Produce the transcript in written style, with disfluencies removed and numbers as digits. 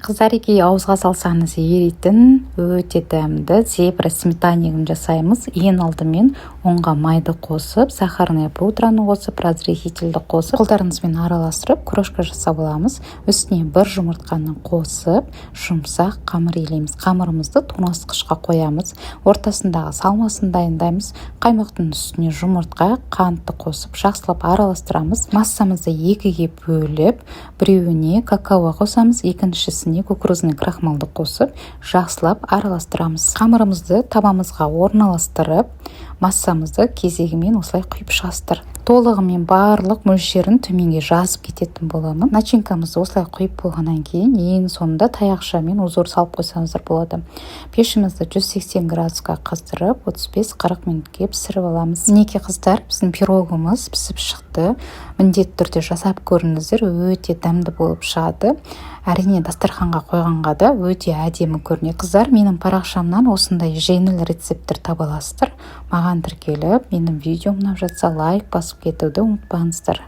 Қыздар, ауызға салсаңыз еритін өте дәмді зебра сметаннигін жасаймыз. Ең алдымен ұнға майды қосып, сахарная пудраны қосып, разрыхлительді қосып, қолдарыңызбен араластырып, крошка жасап аламыз. Үстіне бір жұмыртқаны қосып, жұмсақ қамыр илейміз. Қамырымызды тоңазытқышқа қоямыз. Ортасындағы салмасын дайындаймыз. Қаймақтың үстіне жұмыртқа, қантты қосып, жақсылап араластырамыз. Массамызды екіге бөліп, біреуіне какао қосамыз, екіншісіне кукурузный крахмалды қосып, жақсылап араластырамыз. Қамырымызды табамызға орналастырып, массамызды кезегімен осылай құйып шығасыздар. Толығымен барлық мөлшерін төменге жазып кететін боламын. Начинкамызды осылай құйып болғаннан кейін, ең соңында таяқшамен узор салып қойсаңыздар болады. Пешімізді 180 градусқа қыздырып, 35-40 минутке пісіріп аламыз. Мінекей, қыздар, біздің пирогымыз пісіп шықты. Міндетті түрде жасап көріңіздер, өте дәмді болып шығады. Әрине, дастарханға қойғанға да өте әдемі көрінеді. Қыздар, менің парақшамнан осындай жеңіл рецепттер таба аласыздар. Маған тіркеліп, менің видеом ұнап жатса, лайк басып кетуді ұмытпаңыздар.